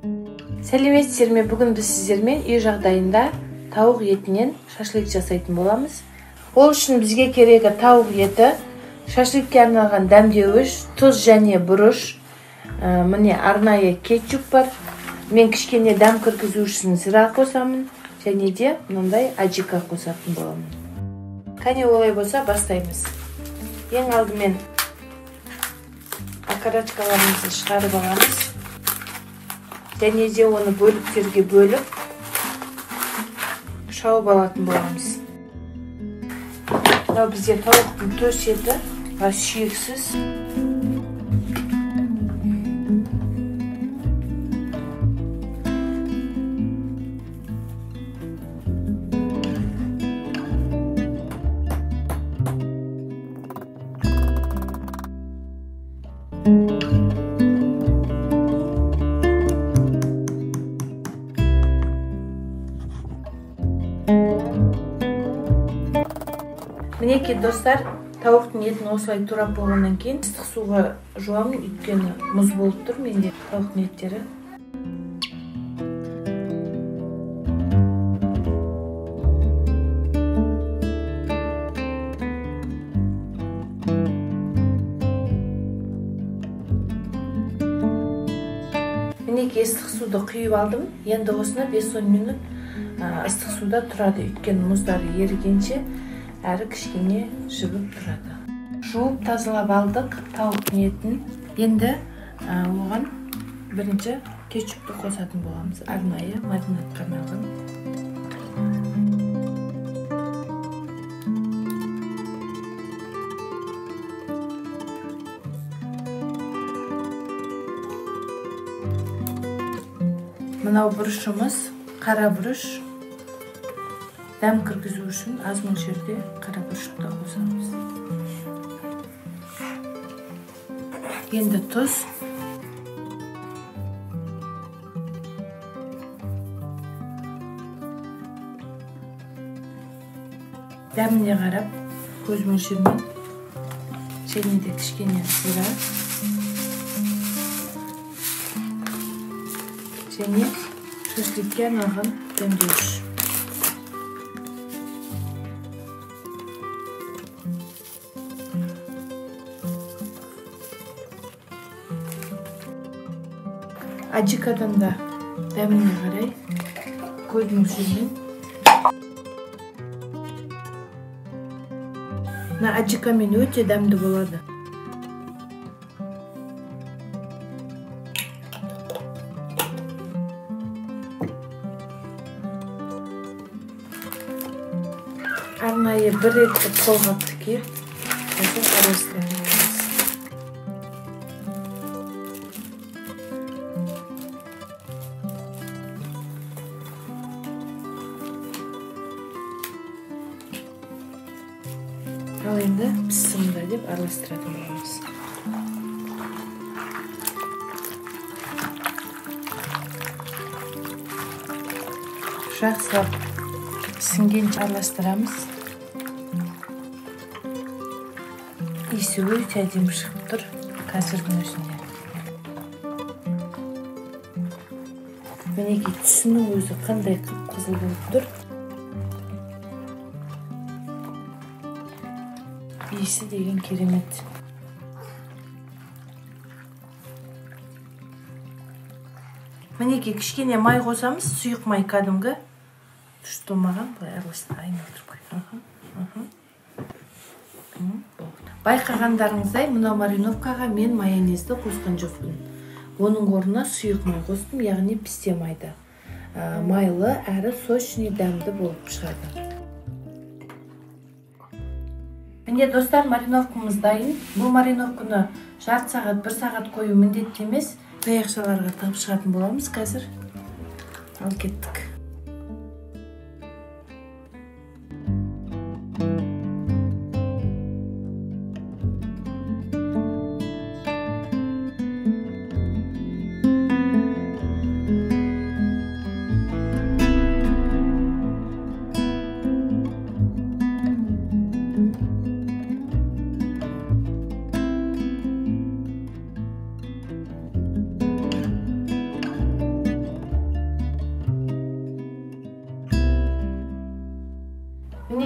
Сәлеметсіздер ме? Бүгін біз сіздермен үй жағдайында тауық етінен шашлык жасайтын боламыз. Ол үшін бізге керегі тауық еті, шашлыкке арналған дәмдеуіш, тұз және бұрыш, міне арнайы кетчуп бар. Мен кішкене дәм кіргізу үшін зира қосамын және де мынандай аджика қосатын боламын. Кәне олай болса бастаймыз. Ең алдымен окорочкаларымызды шығарып аламыз. Және де оны бөліктерге бөліп шауып алатын боламыз. Мынау бізде тауықтың төс еті, сүйексіз. Мінекей достар, тауықтың етін осылай турап болғаннан кейін ыстық суға жуамын, өйткені мұз болып тұр менде тауықтың еттері. Мінекей ыстық суды құйып алдым. Енді осыны 5-10 минут ыстық суда тұрады, өйткені мұздары ерігенше әрі кішкене жібіп тұрады. Жуып тазалап алдық тауықтың етін. Енді оған бірінші кетчупті қосатын боламыз, арнайы маринадқа арналған. Мынау бұрышымыз, қара бұрыш. Дәм кіргізу үшін аз мөлшерде қара бұрышты қосамыз. Енді тұз. Дәміне қарап көз мөлшерімен және де кішкене зира және шашлыкке арналған дәмдеуіш. Аджикадан да дәміне қарай көз мөлшерімен. Мына аджикамен өте дәмді болады. Арнайы бір реттік қолғапты киіп, қазір араластырамыз. Ал енді піссін деп араластыратын боламыз. Жақсылап сіңгенше араластырамыз. Иісі өте әдемі шығып тұр қазірдің өзінде. Мінекей түсінің өзі қандай қып-қызыл болып тұр. Иісі деген керемет. Мінекей кішкене май қосамыз, сұйық май кәдімгі. Тұштылмаған, былай араластырып айналдырып қой. Байқағандарыңыздай, мынау мариновкаға мен майонезді қосқан жоқпын. Оның орнына сұйық май қостым, яғни пісте майды. Майлы әрі сочный дәмді болып шығады. Міне достар, мариновкамыз дайын. Бұл мариновканы жарты сағат, бір сағат қою міндетті емес. Таяқшаларға тығып шығатын боламыз қазір. Ал кеттік.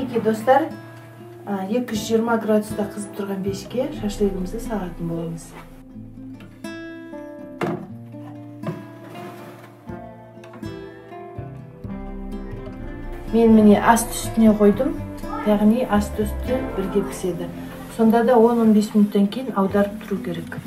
Мінекей, достар, 220 градуста қызып тұрған пешке шашлигімізді салатын боламыз. Мен міне асты үстіне қойдым, яғни асты үсті бірге піседі. Сонда да 10-15 минуттан кейін аударып тұру керек.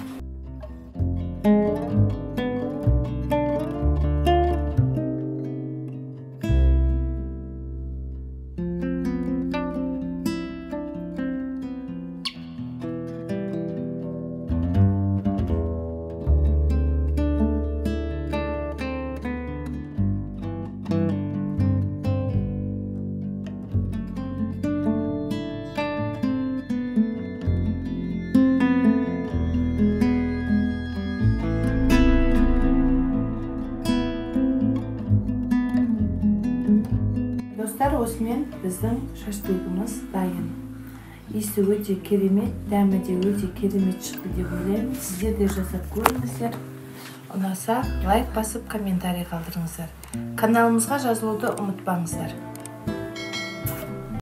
Достар, осымен біздің шашлигіміз дайын. Иісі өте керемет, дәмі де өте керемет шықты деп ойлаймын. Сіздер де жасап көріңіздер. Ұнаса лайк басып, комментарий қалдырыңыздар. Каналымызға жазылуды ұмытпаңыздар.